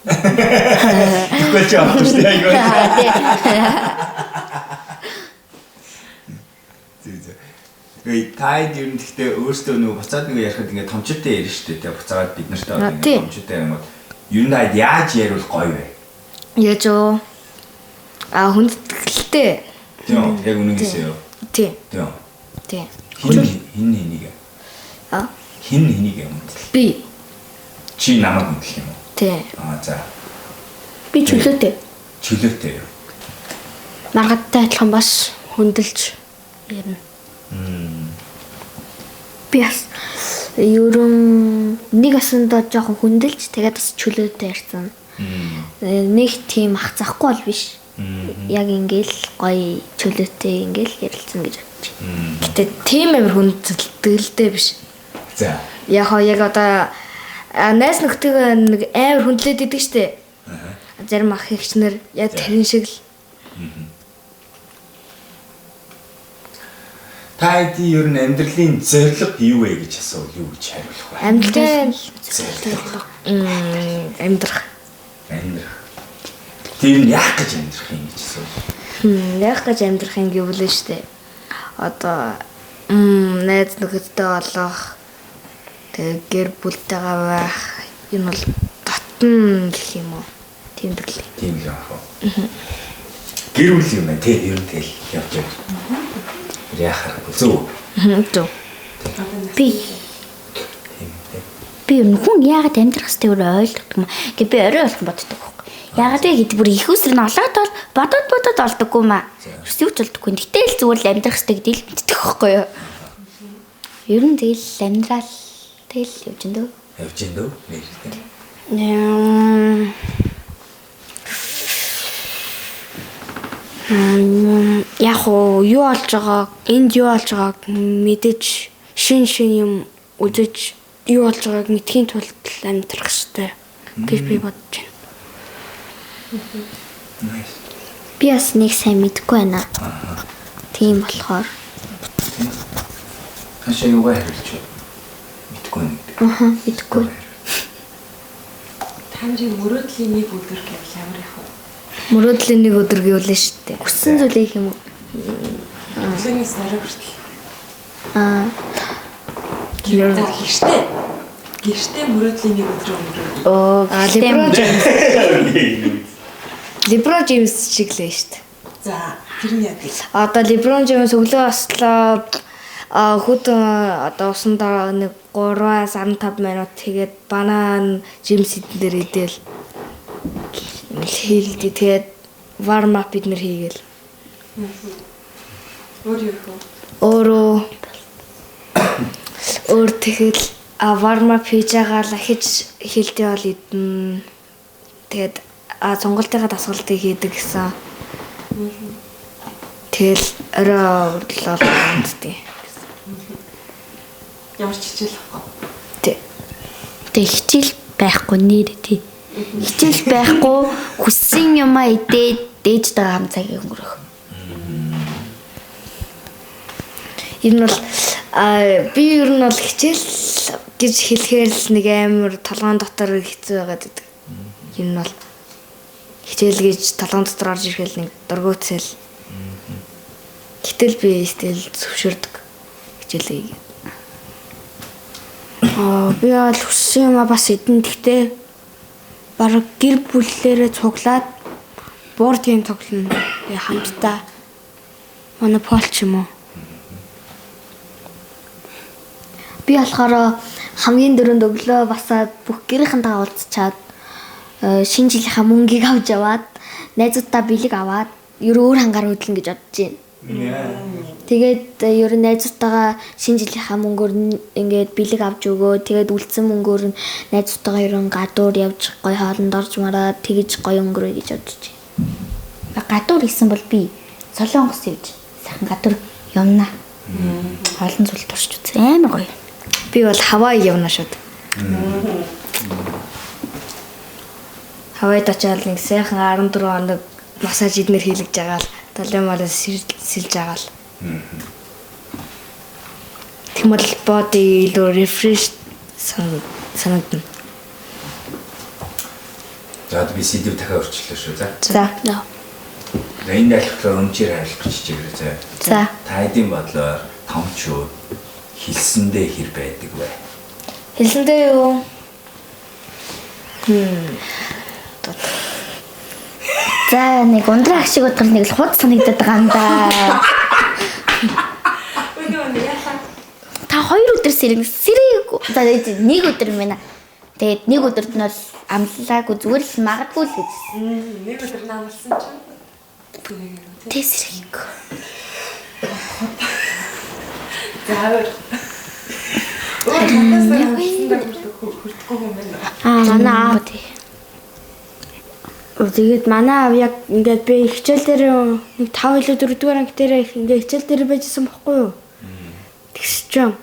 Тэгвэл чи авчих шүү дээ айгүй. Зүг зүг. Эй та ер нь гэхдээ өөртөө нөгөө буцаад нэг ярихад ингээд томчтой ярина шүү дээ. Тэгээ буцаагаад бид нартай одоо ингээд томчтой юмуд. Ер нь таад яаж яриул гоё вэ? Яаж юу? Хүндэтгэлтэй. Тийм үү? Яг үнэнгээсээ юу? Тийм. Тийм үү? Тийм. Хин хин хэнийг? Хин хэнийг хүндэтгэл? Би. Чи намайг хүндэтгэх юм уу? Тийм. За. Би чөлөөтэй. Чөлөөтэй юу? Маргадтай адилхан бас хүндэлж ярина. Би бас ерөн нэг асандаа жоохон хүндэлж тэгээд бас чөлөөтэй ярьсан. Нэг тийм ах захгүй бол биш. Яг ингээл гоё чөлөөтэй ингээл ярилцсан гэж бодож байна. Гэтэ тийм амар хүндэлдэлтэй биш. За. Яг хоо яг одоо найз нөхдөйгөө нэг амар хүндлээд идэг штэ. Зарим ах эгч нар яг тэрэн шиг л. Та хэдийн ер нь амьдралын зорилго юу вэ гэж асуувал юу гэж хариулах вэ? Амьдралын зорилго. Амьдрах. Амьдрах. Тэр нь яах гэж амьдрах юм гэж асуувал. Яах гэж амьдрах юм гэвэл штэ. Одоо найз нөхөдтэй болох, тэгээ гэр бүлтэйгээ байх, энэ бол дотн гэх юм уу? Тийм төрлийн. Тийм л яах вэ? Гэр бүл юм байна тий, ер нь тэгэл явж байгаа. Яах аргагүй зөв. Зөв. Би хүн яагаад амьдрах ёстой өөр ойлгодог юм. Гэ би орой болгон боддог байхгүй. Яагаад вэ гэдэг бүр их үсэр нь олоод бол бодоод олдоггүй маа. Ерөөс юу ч олдоггүй. Гэтэл зүгээр л амьдрах ёстой гэдгийг л мэддэг байхгүй юу? Ер нь тэгэл амьдрал тэгэл явж ин дөө. Явж ин дөө. Нэртэй. Яг уу юу болж байгааг, энд юу болж байгааг мэдэж, шин шин юм үзэж, юу болж байгааг мэдхийн тулд амьдрах хэрэгтэй гэж би бодож байна. Би бас нэг сайн мэдэхгүй байна. Тийм болохоор Хашаа юугаа хариулж вэ? Мэдэхгүй нэг. Аа, мэдэхгүй. Та нарын мөрөөдлийн нэг өдөр гэвэл ямар их вэ? Мөрөөдлийн нэг өдөр гэвэл шүү дээ. Хүссэн зүйлийг хийх юм уу? Өглөөнөөс орой хүртэл. Аа, За гэртээ. Гэртээ мөрөөдлийн нэг өдөр өнгөрөө. Оо, А Леброн Джеймс. Леброн Джеймс шиг лээ шүү дээ. За тэр нь яадаг. Одоо Леброн Джеймс өглөө ослоо хүтэн одоо усан дараа нэг 3-аас 15 минут тэгээд банан Джеймс идэн дээр идэл хийлдэ тэгээд warm up бид нэр хийгээл. Өөр юу их вэ? Өөрөө өөр тэгэл warm up хийж байгаа л ахиж хилдэ бол идэн. Тэгээд сонголтынхаа дасгалтыг хийдэг гэсэн. Тэгэл орой хүртэл бол амтдیں۔ Ямар ч хичээл авахгүй. Тэ. Тэг хичээл байхгүй нэр тий. Хичээл байхгүй хүссэн юмаа идээд дээжтэйгээ хамт цагийг өнгөрөх. Ер нь бол би ер нь бол хичээл гэж хэлэхээр л нэг амар толгоон дотор хэцүү байгаад идэг. Ер нь бол хичээл гэж толгоон дотор орж ирэхэл нэг дургуутсэл. Гэтэл би хичээл зөвшөөрдөг хичээлээ. Би бол хүссэн юмаа бас идэн. Гэхдээ бараг гэр бүлээрээ цуглаад board game тоглоно. Тэгээ хамтдаа Monopoly ч юм уу. Би болохоор хамгийн дөрөнд өглөө басаад бүх гэрийнхэнтэйгээ уулзчаад шинэ жилийнхаа мөнгийг авч яваад найзуудаа бэлэг аваад ер өөр хангаар хөдлөн гэж бодож байна. Тэгээд ер нь найзуудтайгаа шинэ жилийнхаа мөнгөөр ингээд бэлэг авч өгөө. Тэгээд үлдсэн мөнгөөр нь найзуудтайгаа ер нь гадуур явж гоё хоолнд орж мараад тэгэж гоё өнгөрөө гэж бодож байна. Гадуур исэн бол би Солонгос явж сайхан гадуур явна. Олон зүйл туршиж үзсэн амар гоё. Би бол Хавай явна шууд. Хавайд очиад нэг сайхан 14 хоног массаж эднэр хийлгэж байгаа л талын сэлж байгаа л. Тэгмэл body илүү refresh санагдана. За би сэдв дахиад өөрчлөлөө шүү. За. За. За энэ айлхлаар өмчээр хариулах гэж хичээгээрэй заа. За. Та хэдийн бодлоор томчууд хэлсэндээ хэр байдаг вэ? Хэлсэндээ юу? За нэг ундрах шиг бодгол нэг л худ санагдаад байгаа юм да. Өнөө яалаа. Та 2 өдөр сэрэг сэрэг. За нэг өдөр юм байна. Тэгээд нэг өдөрт нь бол амлаагүй зүгээр л магадгүй л гэж. Нэг өдөр нь амлсан чинь Тэ сэрэг. За өөр. Өөр надаас амлсандаа хүрдэхгүй юм байна. Манай аав. Тэгээд манай аав яг ингээд би хичээл дээр нэг 5 илүү 4 дугаар анги дээр ингээд хичээл дээр байжсэн бохгүй юу? Тэгс чинь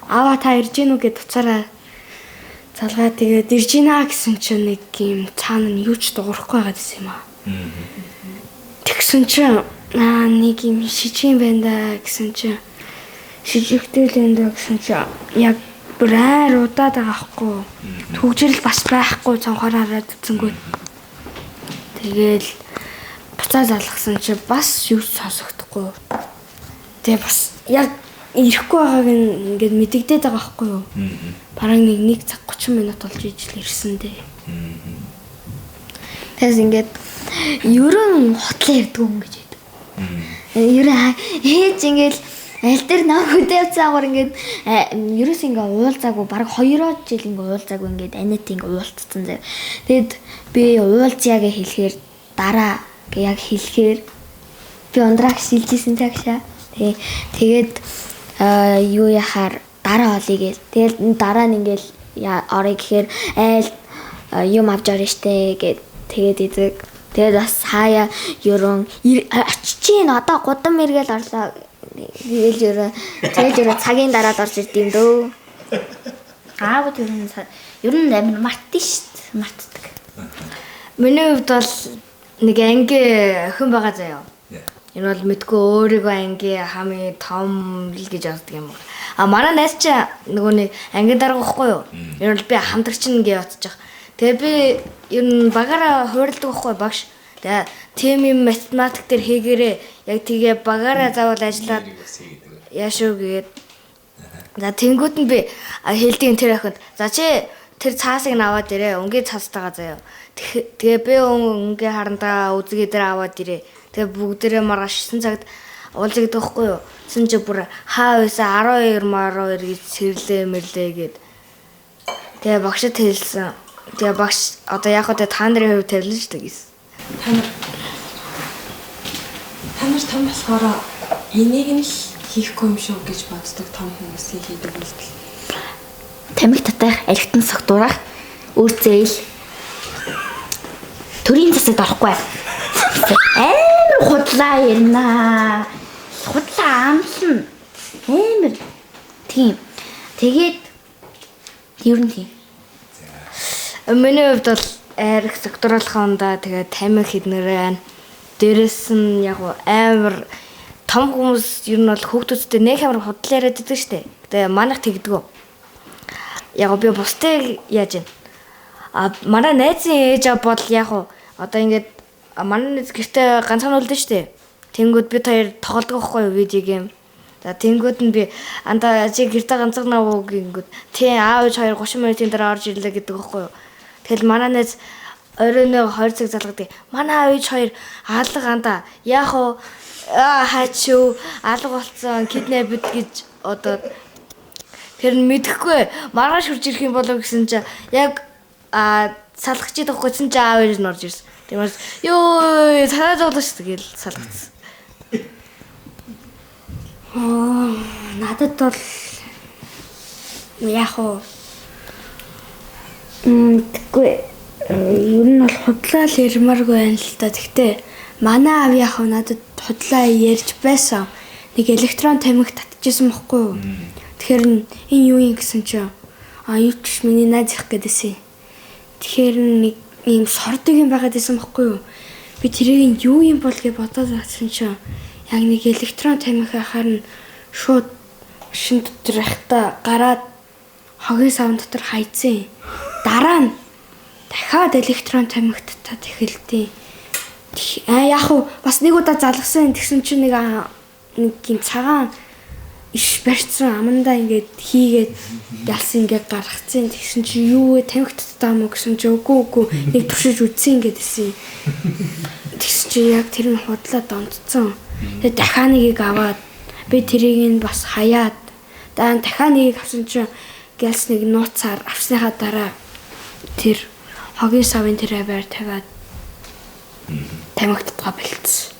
аава та ирж гин үү гэд уцаараа залгаа тэгээд ирж гинэ гэсэн чинь нэг юм цаана нь юу ч дуурахгүй байгаад байсан юм аа. Тэгсэн чинь нэг юм шижиг юм байна да гэсэн чинь шижигтэй л юм да гэсэн чинь яг бүр айр удаад байгаа хгүй. Түгжрэл бас байхгүй цонхоор хараад үзэнгүүт. Тэгээл буцаа залгасан чи бас юу ч сонсогдохгүй. Тэгээ бас яг ирэхгүй байгааг нь ингээд мэдэгдээд байгаа байхгүй юу? Бараг нэг цаг 30 минут болж ижил ирсэн дээ. Тэгээс ингээд ерөн хотлоо ярьдаг юм гэж байдаг. Ерөн ээж ингээд аль дээр нам хөдөө явцсан агуур ингээд ерөөс ингээ уулзаагүй бараг 2 жил ингээ уулзаагүй ингээд анит ингээ уулзсан зав. Тэгэд би уулзъя гэж хэлэхээр дараа яг хэлэхээр би ундрах шилжижсэн цагшаа. Тэгээд юу яхаар дараа олъё гээл. Тэгэл дараа нь ингээл орё гэхээр айл юм авч орно штэ гэд тэгээд идэг. Тэгээд бас хаяа ерөн очиж гин одоо гудам эргээл орлоо гээл ерөн тэгэл ерөн цагийн дараа л орж ирд юм дөө. Аавд ер нь амар мартсан штт. Мартдаг. Миний хувьд бол нэг анги охин байгаа заяа. Энэ бол мэдгүй өөрийгөө ангийн хамгийн том л гэж боддог юм байна. А манай найз чи нөгөө нэг ангийн дарга байхгүй юу? Энэ бол би хамтрагч нь гэж бодчих. Тэгээ би ер нь багаараа хувирладаг байхгүй багш. Тэгээ тим юм математик дээр хийгээрээ яг тэгээ багаараа заавал ажиллаад яашуу гээд. За тэнгууд нь би хэлдэг тэр охинд. За чи тэр цаасыг нь аваад ирээ. Өнгийн цаастайгаа заяа. Тэгээ би өнгийн харандаа үзгээ дээр аваад ирээ. Тэгээ бүгдээрээ маргааш 9 цагт уулздаг байхгүй юу? Тэсэн чи бүр хаа байсан 12 12 гэж сэрлээ мэрлээ гэд. Тэгээ багшд хэлсэн. Тэгээ багш одоо яг одоо та нарын хувьд тавилна шүү дээ гэсэн. Та нар том болохоор энийг нь л хийхгүй юм шүү гэж боддог том хүмүүсийн хийдэг үйлдэл. Тамхи татах, архитан согтуурах, үр зээл. Төрийн засагт орохгүй. Амар худлаа ярина. Худлаа амлна. Амар. Тийм. Тэгээд ер нь тийм. Миний хувьд бол арх согтууруулах тэгээ тамхи хийднэр байна. Дээрэс нь яг амар том хүмүүс ер нь бол хүүхдүүдтэй нэг амар худлаа яриад байдаг шүү дээ. Тэгээ манайх тэгдэггүй. Яг би бусдыг яаж юм. А манай найзын ээж бол яг одоо ингээд манай найз гэртээ ганцхан үлдэн шүү дээ. Тэнгүүд бид хоёр тоглодог байхгүй юу видео гейм. За тэнгүүд нь би андаа чи гэртээ ганцхан уу гингүүд тий аав ээж хоёр 30 минутын дараа орж ирлээ гэдэг байхгүй юу. Тэгэл манай найз оройн 20 цаг залгадаг. Манай аав ээж хоёр алга андаа яах вэ? Хачуу алга болцсон киднапд гэж одоо тэр нь мэдэхгүй маргааш хурж ирэх юм болов гэсэн чи яг салгах чи тохгүйсэн чи аав ээж нь орж ирсэн. Тиймээс ёо санаа зовлоо шүү дээ гэл салгацсан. Надад бол яг уу тэггүй ер нь бол худлаа л ярмааргүй байна л та. Тэгтээ манай аав яг надад худлаа ярьж байсан. Нэг электрон тамхи татчихсан бохгүй юу? Тэгэхээр энэ юу юм гэсэн чи а юу ч миний найз их гэдээсэн. Тэгэхээр нэг ийм сордог юм байгаад байсан бохгүй юу? Би тэрийг юу юм бол гэж бодоод байсан чи яг нэг электрон тамхи ахаар нь шууд шин дотор ихта гараад хогийн савн дотор хайцсан. Дараа нь дахиад электрон тамхи татаад эхэлтий. Яг уу бас нэг удаа залгасан тэгсэн чинь нэг юм цагаан иш барьцсан амандаа ингээд хийгээд ялсан ингээд гаргацсан тэгсэн чи юу вэ тамхи татдаа мó гэсэн чи үгүй нэг туршиж үзсэн ингээд хэлсэн. Тэгсэн чи яг тэр нь худлаа донтцсон. Тэгээ дахиад нэгийг аваад би тэрийг нь бас хаяад дараа нь дахиад нэгийг авсан чи гялс нэг нууцаар авсныхаа дараа тэр хогийн савын тэр аваар тавиад тамхи татгаа бэлдсэн.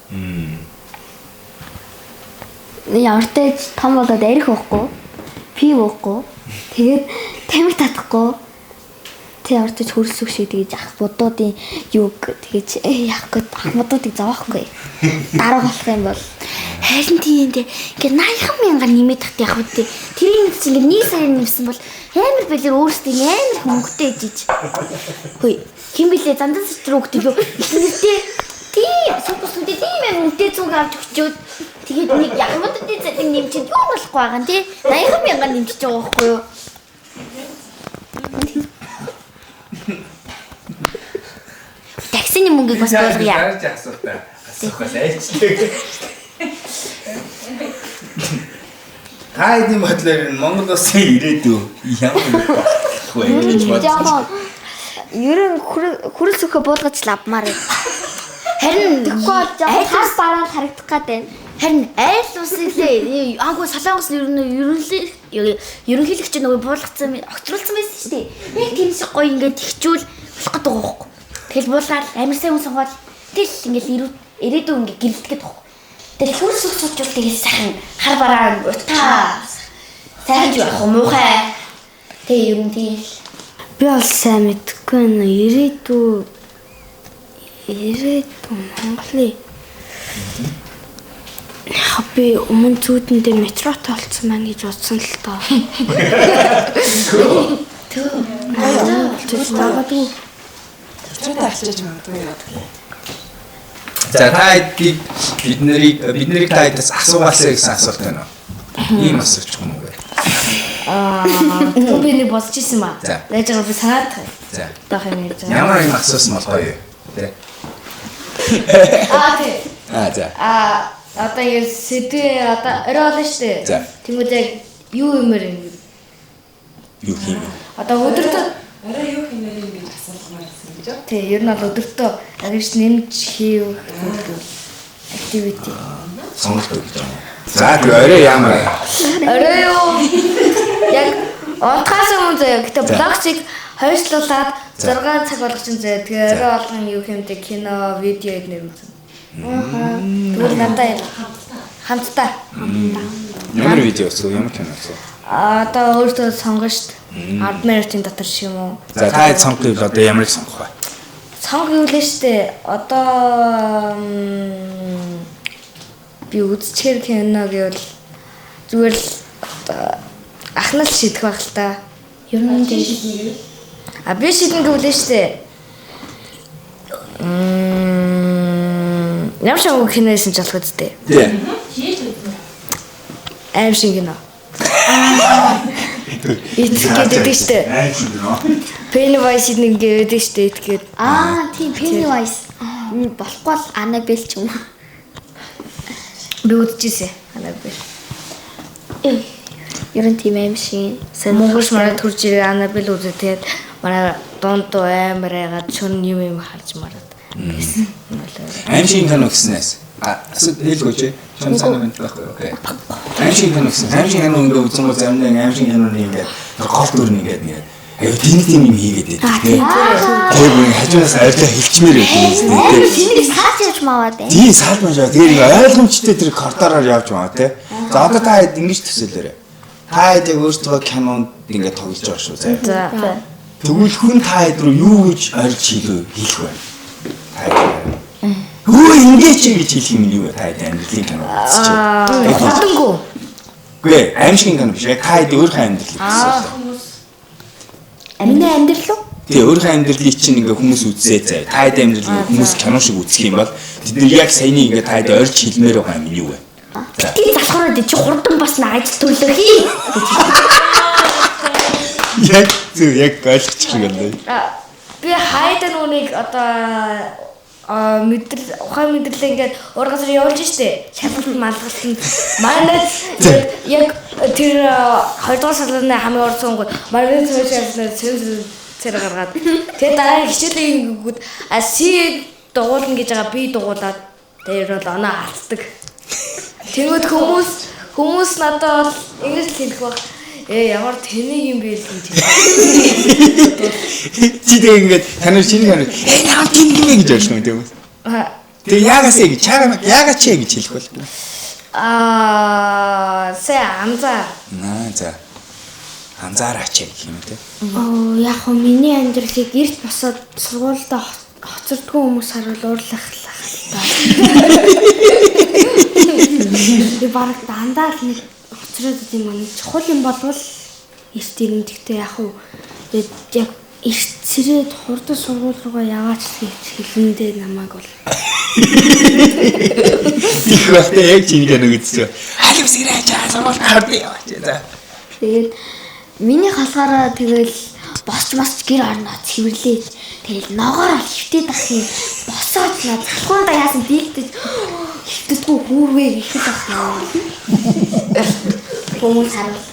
Ямар ч том болоод арх уухгүй, пив уухгүй. Тэгээд тамхи татахгүй. Тэг ямар ч хөрөлсөх шиг тэгэж ах будуудын юг тэгэж яах гээд ах будуудыг зовохгүй. Дарга болох юм бол харин тийм дээ. Ингээд 80 мянгаар нэмээд тахт яах вэ? Тэрийг чинь ингээд 1 сая нэмсэн бол амар бэлэр өөрсдөө амар хөнгөтэй ижиж. Хөөе, хин блэ зандан сэтэр өгдөг юу? Эхнэртэй тийм супсүүдээ тийм амар үнэтэй цуг авч өгчөөд тэгээд нэг яхмуудын цалин нэмчихэд юу болохгүй байгаа юм тий? 80 мянгаар нэмчихэж байгаа байхгүй юу? Таксины мөнгийг бас буулгая. Дараагийн асуултаа асуухаас айлчлаа. Та хэдийн бодлоор энэ Монгол улсын ирээдүй ямар байх вэ гэж бодсон. Ер нь хүрэл сүхэ буулгаж л авмаар байна. Харин Тэгэхгүй бол жоохон хар бараал харагдах гээд байна. Харин айл улсын лээ. Аагүй Солонгос ер нь ерөнхийлөгч нөгөө буулгацсан огцруулсан байсан шүү дээ. Яг тийм шиг гоё ингээд тэгчүүл болох гэдэг байгаа байхгүй. Тэгэл буулгаад амар сайн хүн сонгоод тэгэл ингээд ирээдүй ингээд гэрэлтэх гэдэг байхгүй. Тэгэл хөрс сүх суучвал тэгэл сайхан хар бараа утаа. Сайхан ч явах муухай. Тэг ер нь тийм л. Би бол сайн мэдэхгүй байна. Ирээдүй Монголын яг би өмнө зүүдэн дээр метротой олцсон байна гэж бодсон л доо. Төө. Тэгвэл магадгүй Метротой алчиж магадгүй. За та хэдийг бид нарыг та хэдээс асуугаасаа гэсэн асуулт байна уу? Ийм асуучих юм уу? Аа, би нэг бодож исэн ба. За. Яаж байгаа би санаад За. таах юм яаж байгаа. Ямар юм асуусан бол гоё юу? Тэ. Аа, тий. Аа, за. Аа, одоо ингэ сэдвээ одоо орой болно шүү дээ. За. Тэнгүүд яг юу юмэр юм. Юу хийм бэ? Одоо өдөртөө Орой юу хиймээр юм гэж асуулмаар байсан гэж үү? тий, ер нь бол өдөртөө агш нэмж хийв activity. Сонголт өгч байгаа юм. За тэгээ орой ямар? Орой юу? Яг унтахаас өмнө заяа. Гэтэ За. блогчийг хойшлуулад За. 6 цаг болгочин заяа. Тэгээ За. орой болгон юу хэмтэй кино, видео эднэр үзэн. Аа. Тэгвэл надад хамтдаа. Ямар видео үзсэн? Ямар кино үзсэн? Аа, одоо өөртөө сонгоно шүү дээ. 10 минутын дотор ч юм уу. За та хэд сонгох гэвэл одоо ямарыг сонгох вэ? Сонго юу лээ шүү дээ. Одоо би үзчихэр кино гэвэл зүгээр л одоо ахнал шийдэх байх л та. Ер нь тэгэл А би шийдэн гэвэл шүү дээ. Ямар ч юм кино хийсэн ч болох үстэй. Тий. Аим шиг кино. Итгээд байдаг шүү дээ. Аим шиг кино. Pennywise нэг гэдэг шүү дээ итгээд. Аа, тийм Pennywise. Болохгүй бол Annabelle ч юм уу. Би үзчихсэн. Annabelle. Ер нь тийм аим шиг. Монголч манай төрж ирээ Annabelle үзээ тэгээд манай дунд амар айгаад шүн юм юм харж мараад байсан. Аим шиг кино гэснээс. А асуу хэлгөөч. Чам санаа мэд байхгүй. Окей. Аим шиг кино гэсэн. Аим шиг кино ингээ үзэн гоо заримдаа ингээ аим шиг киноны ингээ тэр гол дүр нь ингээ ингээ аюу тэнэг тийм юм хийгээд байдаг тий. Тэр бүр ингээ хажуунаас арилаа хилчмээр байдаг юм тий. Тэнийг сааж явж маваад байна. Тийм салж мажаа. Тэгэхээр ингээ ойлгомжтой тэр коридороор явж байгаа тий. За одоо та хэд ингэж төсөөлөөрэй. Та хэд яг өөртөө кинонд ингээ тоглож байгаа шүү заа. За. Тэгвэл хүн та хэд рүү юу гэж орж хийлээ хийх вэ? Та хэд. Хөө ингэж гэж хэлэх юм юу вэ? Та хэд амьдралын кино үзчихээ. Хурдангүү. Үгүй ээ, аимшигын кино биш. Яг та хэд өөрийнхөө амьдралыг төсөөлөө. Миний амьдрал уу? Тэгээ өөрийнхөө амьдралыг чинь ингээ хүмүүс үзсээ заа. Та хэд амьдралыг хүмүүс кино шиг үзэх юм бол тэд нар яг саяны ингээ та хэд орж хэлмээр байгаа юм юу вэ? За. тий залхуураад чи хурдан басна ажил төлөө хий. Яг зөв яг ойлгочих шиг байна. Би хайда нүунийг одоо мэдрэл ухаан мэдрэлээ ингээд уур газар явуулж штэ. Шалгалт малгалт нь манай яг тэр 2 дугаар шалгалтны хамгийн урд суунгууд манай цөөн шалгалтнаа цөөн цэр гаргаад тэгээ дараа нь хичээлээ ингэнгүүт а си дугуулна гэж байгаа би дугуулад тэр бол оноо алддаг. Тэнгүүд хүмүүс надад бол ингэж л хэлэх баг. Ээ ямар тэнийг юм бэ л гэж. Чи тэгээ ингээд танаар чиний танаар ээ яа тийм юм гэж ойлгох юм тийм үү? Тэгээ яагаас ээ гэж чагаа яагаа чи гэж хэлэх бол. Аа, сэ анзаа. Наа за. Анзаараач гэх юм те. Оо яг хөө миний амьдралыг эрт босоод сургуультай хоцордгүй хүмүүс харуул уурлах л та. Би бараг дандаа л нэг хоцроод идэм юм. Чухал юм болвол эрт ирнэ. Гэхдээ яг хөө тэгээд яг эрт сэрээд хурдан сургууль руугаа яваач л гэж хэлэндээ намайг бол Их багтаа яг чиний кино үзчихв. Алив сэрээч аа сургууль хардыг яваач. За. Тэгээд миний болохоор тэгэл босч мосч гэр орноо цэвэрлээл тэгэл ногоор ол хөвтөд ах юм босоод наа залхуунда яасан дийлдэж хөвтөдгүү хүүрвээ гэхэд ах юм. Хүмүүс харуул.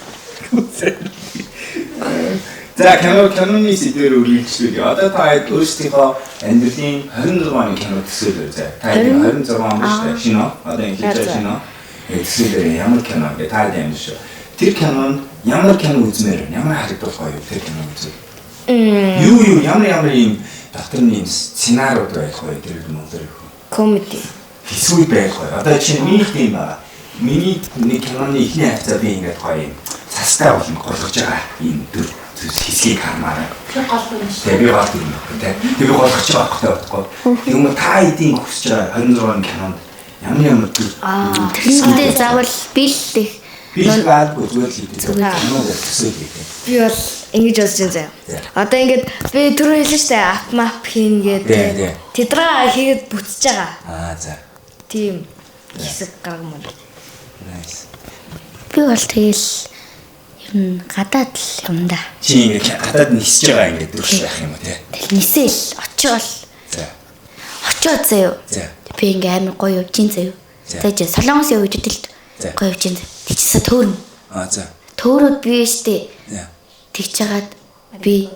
За киноны сэдвээр үргэлжлүүлье. Одоо та хэд өөрсдийнхөө амьдралын 26 оны кино төсөөлөө за. Та хэд 26 он биш үү? Шинэ он. Одоо ингэ хийж байгаа шинэ он. Төсөөлөө ямар кино гэ та хэд амьдрал шүү. Тэр кинонд ямар кино үзмээр байна? Ямар харагдах гоё тэр кино үзвэл? Юу ямар юм дотор нь юм сценариуд байх вэ? Тэр монголоор юу? Комеди. Хэсгүүд байх вэ? Одоо чинь миний тийм байгаа. Миний нэг киноны эхний хавцаа би ингээд гоё юм цастай болно голгож байгаа ийм дүр хэсгийг хармаар. Тэр гол дүр юм шүү. Тэгээ би гол дүр юм байна те. Тэгээ би голгож байгаа байхгүй байхгүй. Тэгмээ та эдийн хүсэж байгаа 26 кинонд ямар ямар дүр Тэрнээ заавал бэлдэх Би хаалгүй зүгээр л хийдэг. Кино гэж төсөөл хийдэг. Би бол ингэж бодож байна заяа. Одоо ингээд би түрүү хэлсэн шүү дээ ап мап хийнгээд Тий, тий. тэдраа хийгээд бүтэж байгаа. Аа за. Тийм хэсэг гаргамаар. Nice. Би бол тэгэл ер нь гадаад л юм да. Чи ингээд гадаад нисэж байгаа ингээд дүрс байх юм уу те? Тэгэл нисэл очиол За. очиод заяа. За. Би ингээ амар гоё явж ин заяа. За. За чи Солонгос явж идэл За. гоё явж ин. Тэгчихсэн төөрнө. Аа за. Төөрөөд би штэ За. тэгж хагаад би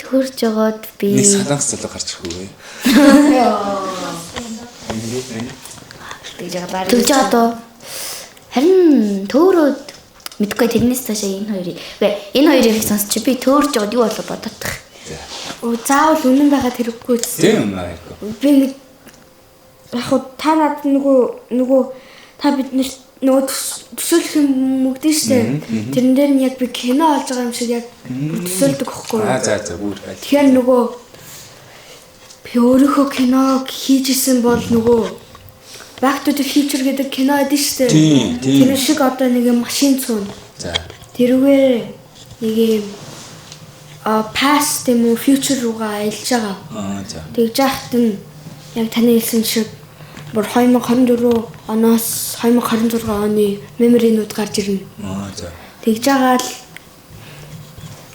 төөрж жагаад би Нэг солонгос залуу гарч ирэхгүй. Тэгж байгаа. тэгж жагаад уу? Харин төөрөөд мэдгүй тэрнээс цаашаа энэ хоёрыг. Үгүй энэ хоёрыг сонсч би төөрж жагаад юу болов бодоодох. За. Оо заавал үнэн байгаад хэрэггүй ч. Тийм юм аа хэрэггүй. Би нэг яг хуу та над нөгөө та бид нар нөгөө төсөөлөх юм мөгдөн штэ. Тэрэн дээр нь яг би кино олж байгаа юм шиг яг бүр төсөөлдөг байхгүй юу? Аа за за бүр айл. Тэгэхээр нөгөө би өөрийнхөө киног хийж исэн бол нөгөө Back to the Future гэдэг кино байдаг штэ. Тийм, тийм. Тэр шиг одоо нэг юм машин цуун. За. Тэрүүгээр нэг юм past юм уу future руугаа аялж байгаа. Аа за. Тэгж яхад нь яг таны хэлсэн шиг бүр 2024 оноос 2026 оны memory-нууд гарч ирнэ. Аа за. Тэгж байгаа л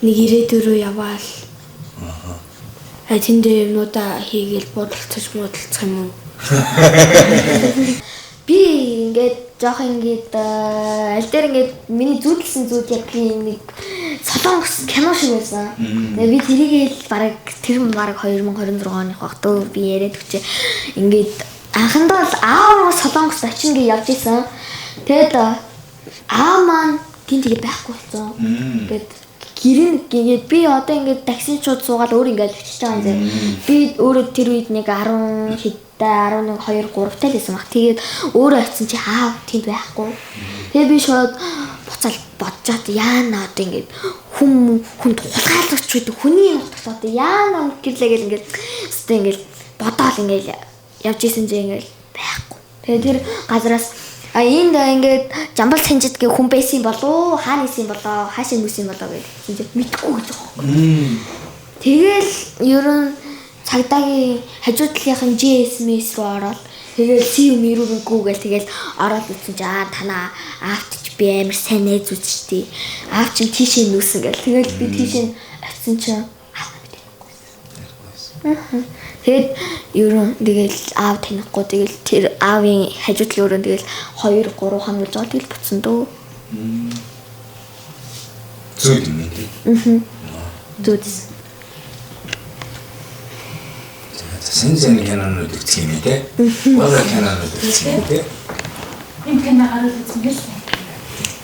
нэг ирээдүй рүү яваал. Аа. Тэндээ юмнуудаа хийгээл бодолцож муудалцах юм уу? Би ингээд жоох ингээд аль дээр ингээд миний зүүдэлсэн зүүд яг би нэг солонгос кино шиг байсан. Тэгээ би тэрийг л бараг тэр нь бараг 2026 оных баг дөө би яриад өгчээ. Ингээд анхандаа бол аав руу солонгос очин гэж явж исэн. Тэгээд аав маань гин тэгээ байхгүй болсон. Ингээд гэрэн ингээд би одоо ингээд таксинд шууд суугаад өөр ингээд очиж байгаа юм зэ. Би өөрөө тэр үед нэг 10 хэдтэй 11 2 3 тал байсан баг. Тэгээд өөрөө очисон чи аав тэнд байхгүй. Тэгээд би шууд буцаал бодчиход яана одоо ингээд хүм хүн тулгаалгач гэдэг хүний утгал одоо яана гэрлээ гэл ингээд өстой ингээд бодоол ингээд явж исэн чи ингээд байхгүй. Тэгээд тэр газараас а энд ингээд жамбал санжид гэх хүн байсан болов хаана исэн болоо хаашаа нүсэн болоо гэж хэлсэн чи мэдхгүй гэж байгаа байхгүй. Тэгэл ер нь цагдаагийн хажуу талынхын GSMS руу ороод тэгэл CM рүү гэл тэгэл ороод үтсэн чи аа танаа аавт чи би амар сайн найз үзчихдээ аав чинь тийшээ нүүсэн гэл тэгэл би тийшээ очисон чи аав танихгүй. Тэгээд ер нь тэгэл аав танихгүй тэгэл тэр аавын хажуу талын өрөөнд тэгэл 2 3 хоног гэж байгаа тэгэл буцсан дөө. Зүг юм тий. Зүүдсэн. За сэн сэн кинонууд үзэх юм тий. Гол кинонууд үзэх юм тий. Энэ кино гараад үзсэн гэл.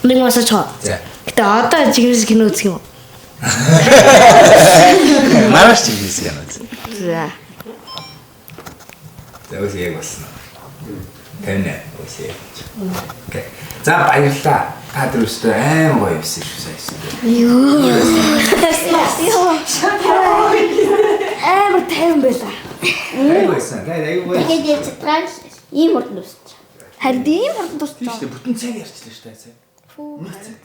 Нэг масаж хоо. За. Гэтэ одоо жигнэс кино үзэх юм уу? Маргааш чигнэс кино үз. За. За үс яг болсон. 58 үс яг. Окей. За баярлалаа. Та дөрөвсдөө аим гоё юмсан шүү сайн. Амар тайван байлаа. Айгуу байсан. Та айгуу гоё. Тэгээд явж чадгаар л ийм хурдан дуусчих. Харин ийм хурдан дууссан. Тийм шүү дээ. Бүтэн цаг ярьчлаа шүү дээ. Нэг цаг.